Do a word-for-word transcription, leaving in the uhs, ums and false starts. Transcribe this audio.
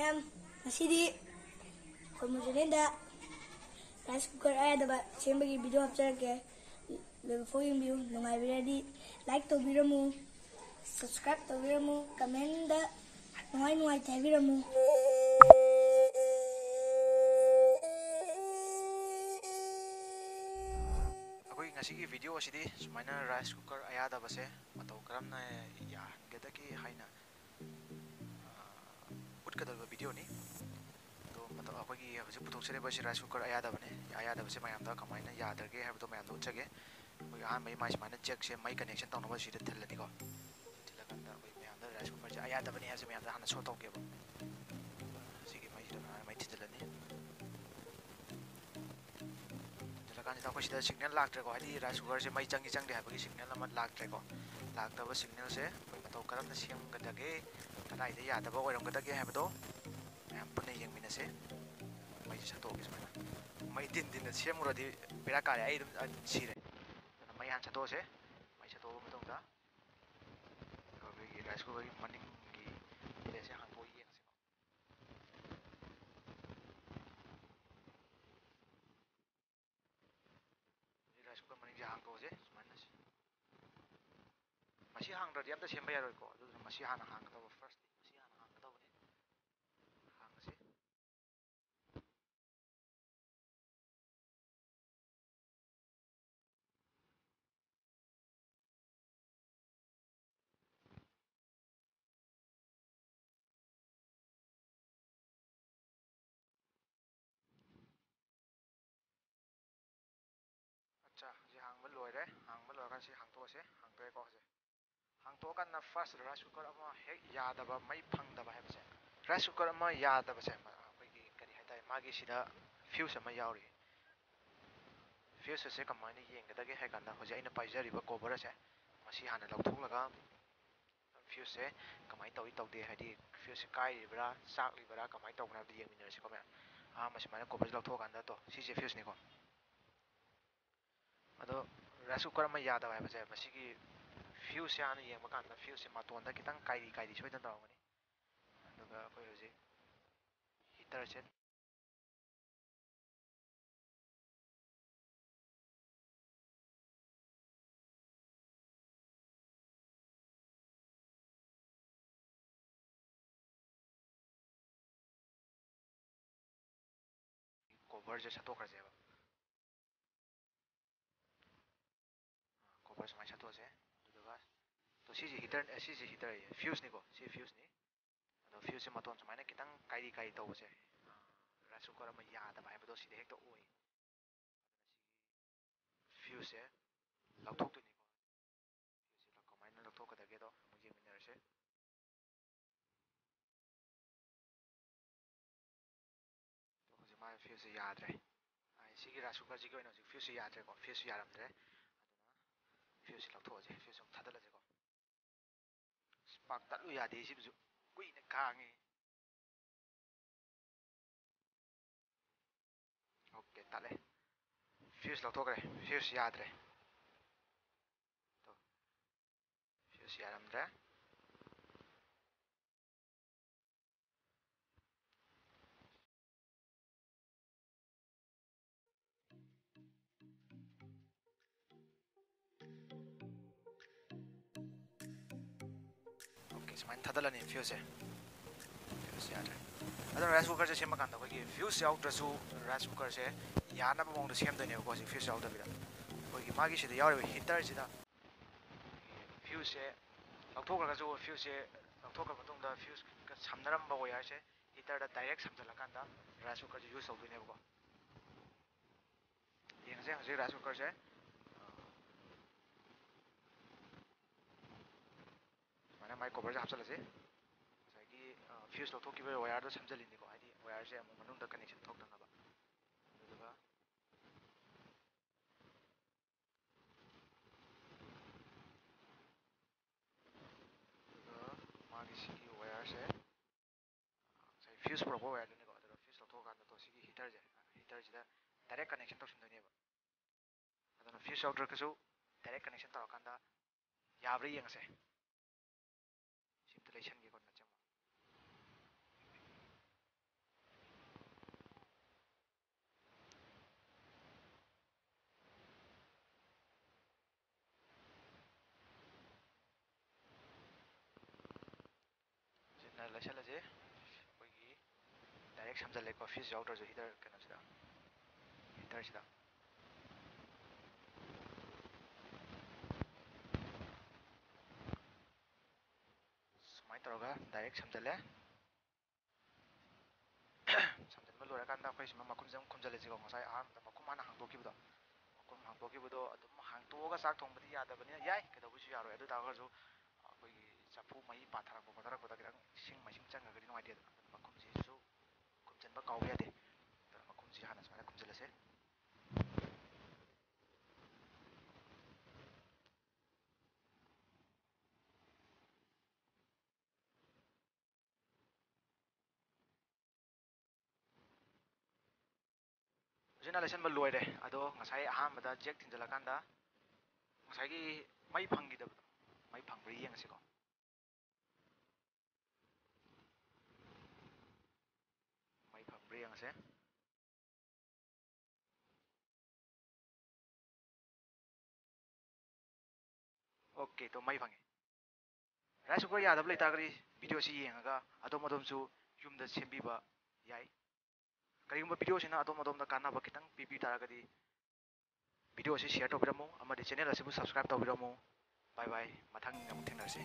ꯃꯌꯥꯝ, ꯉꯁꯤꯗꯤ ꯑꯩꯈꯣꯏ ꯃꯣꯖꯣꯂꯦꯟꯗ rice cooker ꯑꯌꯥꯗꯕ ꯁꯦꯝꯕꯒꯤ video ꯍꯥꯞꯆꯔꯛꯀꯦ꯫ ꯂꯣꯏꯕ ꯐꯥꯎ ꯌꯦꯡꯕꯤꯌꯨ꯫ ꯅꯨꯡꯉꯥꯏꯕꯤꯔꯗꯤ like ꯇꯧꯕꯤꯔꯝꯃꯨ, subscribe ꯇꯧꯕꯤꯔꯝꯃꯨ, comment ꯅꯨꯡꯉꯥꯏ ꯅꯨꯡꯉꯥꯏꯇꯦ ꯍꯥꯏꯕꯤꯔꯝꯃꯨ꯫ ꯑꯩꯈꯣꯏ ꯉꯁꯤꯒꯤ video ꯑꯁꯤꯗꯤ ꯁꯨꯃꯥꯏꯅ rice cooker ꯑꯌꯥꯗꯕꯁꯦ ꯃꯇꯧ ꯀꯔꯝꯅ ꯌꯥꯍꯟꯒꯗꯒꯦ ꯍꯥꯏꯅ, ꯑ, ꯎꯠꯀꯗꯧꯔꯤꯕ video ꯅꯤ꯫ ꯑꯗꯣ ꯃꯇꯧ, ꯑꯩꯈꯣꯏꯒꯤ ꯍꯧꯖꯤꯛ ꯄꯨꯊꯣꯛꯆꯔꯤꯕ ꯑꯁꯤ rice cooker ꯑꯌꯥꯗꯕꯅꯤ꯫ ꯑꯌꯥꯗꯕꯁꯦ ꯃꯌꯥꯝꯗ ꯀꯃꯥꯏꯅ ꯌꯥꯗꯒꯦ ꯍꯥꯏꯕꯗꯣ ꯃꯌꯥꯝꯗ ꯎꯠꯆꯒꯦ꯫ ꯑꯩꯈꯣꯏꯒꯤ ꯑꯍꯥꯟꯕꯒꯤ ꯃꯥꯏ ꯁꯨꯃꯥꯏꯅ jack ꯁꯦ ꯃꯩ connection ꯇꯧꯅꯕ ꯁꯤꯗ ꯊꯤꯜꯂꯅꯤꯀꯣ꯫ ꯊꯤꯜꯂꯀꯥꯟꯗ ꯑꯩꯈꯣꯏ ꯃꯌꯥꯝꯗ rice cooker ꯁꯦ ꯑꯌꯥꯗꯕꯅꯤ ꯍꯥꯏꯕꯁꯦ ꯃꯌꯥꯝꯗ ꯍꯥꯟꯅ show ꯇꯧꯒꯦꯕ꯫ ꯁꯤꯒꯤ ꯃꯩꯁꯤꯗ ꯁꯨꯃꯥꯏꯅ ꯃꯩ ꯊꯤꯟꯖꯤꯜꯂꯅꯤ꯫ ꯊꯤꯜꯂꯀꯥꯟꯁꯤꯗ ꯑꯩꯈꯣꯏ ꯁꯤꯗ signal ꯂꯥꯛꯇ꯭ꯔꯦꯀꯣ, ꯍꯥꯏꯗꯤ rice cooker ꯁꯦ ꯃꯩ ꯆꯪꯉꯤ ꯆꯪꯗꯦ ꯍꯥꯏꯕꯒꯤ signal ꯑꯃ ꯂꯥꯛꯇ꯭ꯔꯦꯀꯣ꯫ ꯂꯥꯛꯇꯕ signal ꯁꯦ ꯑꯩꯈꯣꯏ ꯃꯇꯧ ꯀꯔꯝꯅ ꯁꯦꯝꯒꯗꯒꯦ, ꯀꯗꯥꯏꯗ ꯌꯥꯗꯕ ꯑꯣꯏꯔꯝꯒꯗꯒꯦ ꯍꯥꯏꯕꯗꯣ ꯃꯌꯥꯝ ꯄꯨꯟꯅ ꯌꯦꯡꯃꯤꯟꯅꯁꯦ꯫ ꯃꯩꯁꯦ ꯁꯠꯇꯣꯛꯑꯒꯦ ꯁꯨꯃꯥꯏꯅ꯫ ꯃꯩ ꯗꯤꯟ ꯗꯤꯟꯅ ꯁꯦꯝꯃꯨꯔꯗꯤ ꯕꯦꯔꯥ ꯀꯥꯔꯦ, ꯑꯩ ꯑꯗꯨꯝ, ꯑꯗꯨꯝ ꯁꯤꯔꯦ꯫ ꯑꯗꯨꯅ ꯃꯩ ꯍꯥꯟꯅ ꯁꯠꯇꯣꯛꯑꯁꯦ꯫ ꯃꯩ ꯁꯠꯇꯣꯛꯑꯕ ꯃꯇꯨꯡꯗ ꯑꯩꯈꯣꯏꯒꯤ rice cooker ꯒꯤ ꯃꯅꯤꯡꯒꯤ plate ꯁꯦ ꯍꯥꯡꯗꯣꯛꯑ ꯌꯦꯡꯉꯁꯤꯀꯣ꯫ ꯍꯧꯖꯤꯛ rice cooker ꯃꯅꯤꯡꯁꯦ ꯍꯥꯡꯗꯣꯛꯑꯁꯦ ꯁꯨꯃꯥꯏꯅ꯫ ꯃꯁꯤ ꯍꯥꯡꯗ꯭ꯔꯗꯤ ꯑꯝꯇ ꯁꯦꯝꯕ ꯌꯥꯔꯣꯏꯀꯣ꯫ ꯑꯗꯨꯗꯨꯅ ꯃꯁꯤ ꯍꯥꯟꯅ ꯍꯥꯡꯒꯗꯧꯕ, first ꯇꯤ ꯃꯁꯤ ꯍꯥꯟꯅ ꯍꯥꯡꯒꯗꯧꯕꯅꯤ꯫ ꯍꯥꯡꯉꯁꯤ꯫ ꯑꯠꯆꯥ, ꯁꯤ ꯍꯥꯡꯕ ꯂꯣꯏꯔꯦ꯫ ꯍꯥꯡꯕ ꯂꯣꯏꯔꯀꯥꯟꯗ ꯁꯤ ꯍꯥꯡꯇꯣꯛꯑꯁꯦ꯫ ꯍꯥꯡꯇꯣꯛꯑꯦꯀꯣ ꯍꯧꯖꯤꯛ꯫ ꯍꯥꯡꯇꯣꯛꯑꯀꯥꯟꯗ first rice cooker ꯑꯃ ꯍꯦꯛ ꯌꯥꯗꯕ, ꯃꯩ ꯐꯪꯗꯕ ꯍꯥꯏꯕꯁꯦ, rice cooker ꯑꯃ ꯌꯥꯗꯕꯁꯦ, ꯃ-, ꯑꯩꯈꯣꯏꯒꯤ ꯀꯔꯤ ꯍꯥꯏꯇꯥꯔꯦ, ꯃꯥꯒꯤ ꯁꯤꯗ fuse ꯑꯃ ꯌꯥꯎꯔꯤ꯫ Fuse ꯑꯁꯦ ꯀꯃꯥꯏꯅ ꯌꯦꯡꯒꯗꯒꯦ ꯍꯥꯏ ꯀꯥꯟꯗ, ꯍꯧꯖꯤꯛ ꯑꯩꯅ ꯄꯥꯏꯖꯔꯤꯕ cover ꯑꯁꯦ, ꯃꯁꯤ ꯍꯥꯟꯅ ꯂꯧꯊꯣꯛꯂꯒ fuse ꯁꯦ ꯀꯃꯥꯏꯅ ꯇꯧꯏ ꯇꯧꯗꯦ, ꯍꯥꯏꯗꯤ fuse ꯁꯦ ꯀꯥꯏꯔꯤꯕ꯭ꯔꯥ, ꯆꯥꯛꯂꯤꯕ꯭ꯔꯥ, ꯀꯃꯥꯏꯅ ꯇꯧꯕꯅꯣ ꯍꯥꯏꯕꯗꯨ ꯌꯦꯡꯃꯤꯟꯅꯔꯁꯤꯀꯣ ꯃꯌꯥꯝ꯫ ꯑꯍꯥꯟꯕ ꯁꯨꯃꯥꯏꯅ cover ꯁꯦ ꯂꯧꯊꯣꯛꯑꯀꯥꯟꯗ, ꯇꯣ, ꯁꯤꯁꯦ fuse ꯅꯤꯀꯣ꯫ ꯑꯗꯣ rice cooker ꯑꯃ ꯌꯥꯗꯕ ꯍꯥꯏꯕꯁꯦ, ꯃꯁꯤꯒꯤ fuse ꯁꯦ ꯍꯥꯟꯅ ꯌꯦꯡꯕ ꯀꯥꯟꯗ fuse ꯁꯦ ꯃꯇꯣꯟꯗ ꯈꯤꯇꯪ ꯀꯥꯏꯔꯤ ꯀꯥꯏꯔꯤ ꯁꯣꯏꯗꯅ ꯇꯧꯔꯝꯒꯅꯤ꯫ ꯑꯗꯨꯒ ꯑꯩꯈꯣꯏ ꯍꯧꯖꯤꯛ ꯍꯤꯇꯔꯁꯦ ꯀꯣꯚꯔꯁꯦ ꯁꯠꯇꯣꯛꯈ꯭ꯔꯁꯦꯕ꯫ ꯀꯣꯚꯔ ꯁꯨꯃꯥꯏꯅ ꯁꯠꯇꯣꯛꯑꯁꯦ꯫ ꯑꯗꯨꯗꯨꯒ ꯇꯣ ꯁꯤꯁꯦ ꯍꯤꯇꯔ, ꯁꯤꯁꯦ ꯍꯤꯇꯔ, ꯐ꯭ꯌꯨꯁꯅꯤꯀꯣ, ꯁꯤ ꯐ꯭ꯌꯨꯁꯅꯤ꯫ ꯑꯗꯣ ꯐ꯭ꯌꯨꯁꯁꯦ ꯃꯇꯣꯟ ꯁꯨꯃꯥꯏꯅ ꯈꯤꯇꯪ ꯀꯥꯏꯔꯤ ꯀꯥꯏꯔꯤ ꯇꯧꯕꯁꯦ, ꯔꯥꯏꯁ ꯀꯨꯀꯔ ꯑꯃ ꯌꯥꯗꯕ ꯍꯥꯏꯕꯗꯣ ꯁꯤꯗ ꯍꯦꯛꯇ ꯑꯣꯏ꯫ ꯐ꯭ꯌꯨꯁꯁꯦ ꯂꯧꯊꯣꯛꯇꯣꯏꯅꯤꯀꯣ꯫ ꯐ꯭ꯌꯨꯁꯁꯦ ꯀꯃꯥꯏꯅ ꯂꯧꯊꯣꯛꯀꯗꯒꯦꯗꯣ ꯑꯃꯨꯛ ꯌꯦꯡꯃꯤꯟꯅꯔꯁꯦ꯫ ꯍꯧꯖꯤꯛ ꯃꯥꯒꯤ ꯐ꯭ꯌꯨꯁꯁꯦ ꯌꯥꯗ꯭ꯔꯦ꯫ ꯑꯩ ꯁꯤꯒꯤ ꯔꯥꯏꯁ ꯀꯨꯀꯔꯁꯤꯒꯤ ꯑꯣꯏꯅ ꯍꯧꯖꯤꯛ ꯐ꯭ꯌꯨꯁꯁꯦ ꯌꯥꯗ꯭ꯔꯦꯀꯣ, ꯐ꯭ꯌꯨꯁꯁꯦ ꯌꯥꯔꯝꯗ꯭ꯔꯦ꯫ ꯑꯗꯨꯅ ꯐ꯭ꯌꯨꯁꯁꯦ ꯂꯧꯊꯣꯛꯑꯁꯦ, ꯐ꯭ꯌꯨꯁꯁꯦ ꯑꯃꯨꯛ ꯊꯥꯗꯠꯂꯁꯦꯀꯣ꯫ ꯄꯥꯛ ꯇꯠꯂꯨ ꯌꯥꯗꯦ ꯁꯤꯕꯨꯁꯨ, ꯀꯨꯏꯅ ꯈꯥꯡꯉꯤ꯫ ꯑꯣꯀꯦ, ꯇꯠꯂꯦ꯫ ꯐ꯭ꯌꯨꯁ ꯂꯧꯊꯣꯛꯈ꯭ꯔꯦ, ꯐ꯭ꯌꯨꯁ ꯌꯥꯗ꯭ꯔꯦ꯫ ꯇꯣ, ꯐ꯭ꯌꯨꯁ ꯌꯥꯔꯝꯗ꯭ꯔꯦ꯫ ꯑꯣꯀꯦ, ꯁꯨꯃꯥꯏꯅ ꯊꯥꯗꯠꯂꯅꯤ ꯐ꯭ꯌꯨꯁꯁꯦ꯫ ꯐ꯭ꯌꯨꯁ ꯌꯥꯗ꯭ꯔꯦ꯫ ꯑꯗꯨꯅ ꯔꯥꯏꯁ ꯀꯨꯀꯔꯁꯦ ꯁꯦꯝꯕ ꯀꯥꯟꯗ ꯑꯩꯈꯣꯏꯒꯤ ꯐ꯭ꯌꯨꯁ ꯌꯥꯎꯗ꯭ꯔꯁꯨ ꯔꯥꯏꯁ ꯀꯨꯀꯔꯁꯦ ꯌꯥꯅꯕ ꯃꯑꯣꯡꯗ ꯁꯦꯝꯗꯣꯏꯅꯦꯕꯀꯣ꯫ ꯍꯧꯖꯤꯛ ꯐ꯭ꯌꯨꯁ ꯌꯥꯎꯗꯕꯤꯗ ꯑꯩꯈꯣꯏꯒꯤ ꯃꯥꯒꯤ ꯁꯤꯗ ꯌꯥꯎꯔꯤꯕ ꯍꯤꯇꯔꯁꯤꯗ ꯐ꯭ꯌꯨꯁꯁꯦ ꯂꯧꯊꯣꯛꯈ꯭ꯔꯒꯁꯨ, ꯐ꯭ꯌꯨꯁꯁꯦ ꯂꯧꯊꯣꯛꯈ꯭ꯔ ꯃꯇꯨꯡꯗ ꯐ꯭ꯌꯨꯁꯀ ꯁꯝꯅꯔꯝꯕ ꯋꯥꯌꯔꯁꯦ ꯍꯤꯇꯔꯗ ꯗꯥꯏꯔꯦꯛ ꯁꯝꯖꯜꯂꯀꯥꯟꯗ ꯔꯥꯏꯁ ꯀꯨꯀꯔꯁꯦ ꯌꯨꯁ ꯇꯧꯗꯣꯏꯅꯦꯕꯀꯣ꯫ ꯌꯦꯡꯉꯁꯦ ꯍꯧꯖꯤꯛ ꯔꯥꯏꯁ ꯀꯨꯀꯔꯁꯦ ꯁꯨꯃꯥꯏꯅ ꯃꯥꯏ ꯀꯣꯚꯔꯁꯦ ꯍꯥꯞꯆꯤꯜꯂꯁꯤ꯫ ꯉꯁꯥꯏꯒꯤ ꯐ꯭ꯌꯨꯁ ꯂꯧꯊꯣꯛꯈꯤꯕ ꯋꯥꯌꯔꯗꯣ ꯁꯝꯖꯜꯂꯤꯅꯤꯀꯣ, ꯍꯥꯏꯗꯤ ꯋꯥꯌꯔꯁꯦ ꯑꯃꯨꯛ ꯃꯅꯨꯡꯗ ꯀꯅꯦꯛꯁꯟ ꯊꯣꯛꯇꯅꯕ꯫ ꯑꯗꯨꯗꯨꯒ ꯑꯗꯨꯒ ꯃꯥꯒꯤ ꯁꯤꯒꯤ ꯋꯥꯌꯔꯁꯦ ꯉꯁꯥꯏ ꯐ꯭ꯌꯨꯁ ꯄꯨꯔꯛꯄ ꯋꯥꯌꯔꯗꯨꯅꯤꯀꯣ, ꯑꯗꯨꯒ ꯐ꯭ꯌꯨꯁ ꯂꯧꯊꯣꯛꯑꯀꯥꯟꯗ ꯇꯣ ꯁꯤꯒꯤ ꯍꯤꯇꯔꯁꯦ, ꯍꯤꯇꯔꯁꯤꯗ ꯗꯥꯏꯔꯦꯛ ꯀꯅꯦꯛꯁꯟ ꯇꯧꯁꯤꯟꯗꯣꯏꯅꯦꯕ꯫ ꯑꯗꯨꯅ ꯐ꯭ꯌꯨꯁ ꯌꯥꯎꯗ꯭ꯔꯒꯁꯨ ꯗꯥꯏꯔꯦꯛ ꯀꯅꯦꯛꯁꯟ ꯇꯧꯔꯀꯥꯟꯗ ꯌꯥꯕ꯭ꯔꯥ ꯌꯦꯡꯉꯁꯦ꯫ ꯁꯤ ꯑꯝꯇ ꯂꯩꯁꯟꯒꯦꯀꯣ, ꯅꯠꯁꯦ ꯑꯃꯨꯛ꯫ ꯂꯩꯁꯜꯂꯁꯦ꯫ ꯑꯩꯈꯣꯏꯒꯤ ꯗꯥꯏꯔꯦꯛ ꯁꯝꯖꯜꯂꯦꯀꯣ, ꯐ꯭ꯌꯨꯁ ꯌꯥꯎꯗ꯭ꯔꯁꯨ ꯍꯤꯇꯔ ꯀꯩꯅꯣꯁꯤꯗ, ꯍꯤꯇꯔꯁꯤꯗ꯫ ꯁꯨꯃꯥꯏꯅ ꯇꯧꯔꯒ ꯗꯥꯏꯔꯦꯛ ꯁꯝꯖꯜꯂꯦ꯫ ꯁꯝꯖꯟꯕ ꯂꯣꯏꯔꯀꯥꯟꯗ ꯑꯩꯈꯣꯏ ꯁꯨꯃꯥꯏꯅ ꯃꯈꯨꯝꯁꯦ ꯑꯃꯨꯛ ꯈꯨꯝꯖꯤꯜꯂꯁꯤꯀꯣ꯫ ꯉꯁꯥꯏ ꯑꯍꯥꯟꯕꯗ ꯃꯈꯨꯝ ꯍꯥꯟꯅ ꯍꯥꯡꯗꯣꯛꯈꯤꯕꯗꯣ, ꯃꯈꯨꯝ ꯍꯥꯡꯗꯣꯛꯈꯤꯕꯗꯣ ꯑꯗꯨꯝ ꯍꯥꯡꯇꯣꯛꯑꯒ ꯆꯥꯛ ꯊꯣꯡꯕꯗꯤ ꯌꯥꯗꯕꯅꯤꯅ ꯌꯥꯏ, ꯀꯩꯗꯧꯕꯁꯨ ꯌꯥꯔꯣꯏ꯫ ꯑꯗꯨ ꯇꯥꯔꯒꯁꯨ ꯑꯩꯈꯣꯏꯒꯤ ꯆꯐꯨ ꯃꯍꯤ ꯄꯥꯊꯔꯛꯄ ꯈꯣꯊꯔꯛꯄꯗ ꯈꯤꯇꯪ ꯏꯁꯤꯡ ꯃꯥꯏꯁꯤꯡ ꯆꯪꯉꯒꯗꯤ ꯅꯨꯡꯉꯥꯏꯇꯦꯗꯅ꯫ ꯑꯗꯨꯅ ꯃꯈꯨꯝꯁꯤꯁꯨ ꯈꯨꯝꯖꯤꯟꯕ ꯀꯥꯎꯕ ꯌꯥꯗꯦ꯫ ꯑꯗꯨꯅ ꯃꯈꯨꯝꯁꯤ ꯍꯥꯟꯅ ꯁꯨꯃꯥꯏꯅ ꯈꯨꯝꯖꯤꯜꯂꯁꯦ꯫ ꯍꯧꯖꯤꯛꯅ ꯂꯩꯁꯟꯕ ꯂꯣꯏꯔꯦ꯫ ꯑꯗꯣ ꯉꯁꯥꯏ ꯑꯍꯥꯟꯕꯗ ꯖꯦꯛ ꯊꯤꯟꯖꯤꯜꯂꯀꯥꯟꯗ ꯉꯁꯥꯏꯒꯤ ꯃꯩ ꯐꯪꯈꯤꯗꯕꯗꯣ, ꯃꯩ ꯐꯪꯕ꯭ꯔꯥ ꯌꯦꯡꯉꯁꯤꯀꯣ꯫ ꯃꯩ ꯐꯪꯕ꯭ꯔꯥ ꯌꯦꯡꯉꯁꯦ꯫ ꯑꯣꯀꯦ, ꯇꯣ, ꯃꯩ ꯐꯪꯉꯦ꯫ ꯔꯥꯏꯁ ꯀꯨꯀꯔ ꯌꯥꯗꯕ ꯂꯩꯇꯥꯔꯒꯗꯤ ꯚꯤꯗꯤꯑꯣꯁꯤ ꯌꯦꯡꯉꯒ ꯑꯗꯣꯝ ꯑꯗꯣꯝꯁꯨ ꯌꯨꯝꯗ ꯁꯦꯝꯕꯤꯕ ꯌꯥꯏ꯫ ꯀꯔꯤꯒꯨꯝꯕ ꯚꯤꯗꯤꯑꯣꯁꯤꯅ ꯑꯗꯣꯝ ꯑꯗꯣꯝꯗ ꯀꯥꯟꯅꯕ ꯈꯤꯇꯪ ꯄꯤꯕꯤ ꯇꯥꯔꯒꯗꯤ ꯚꯤꯗꯤꯑꯣ ꯑꯁꯤ ꯁꯤꯌꯔ ꯇꯧꯕꯤꯔꯝꯃꯨ ꯑꯃꯗꯤ ꯆꯦꯅꯦꯜ ꯑꯁꯤꯕꯨ ꯁꯕꯁꯀ꯭ꯔꯥꯏꯕ ꯇꯧꯕꯤꯔꯝꯃꯨ꯫ ꯕꯥꯏ ꯕꯥꯏ, ꯃꯊꯪꯗ ꯑꯃꯨꯛ ꯊꯦꯡꯅꯔꯁꯤ꯫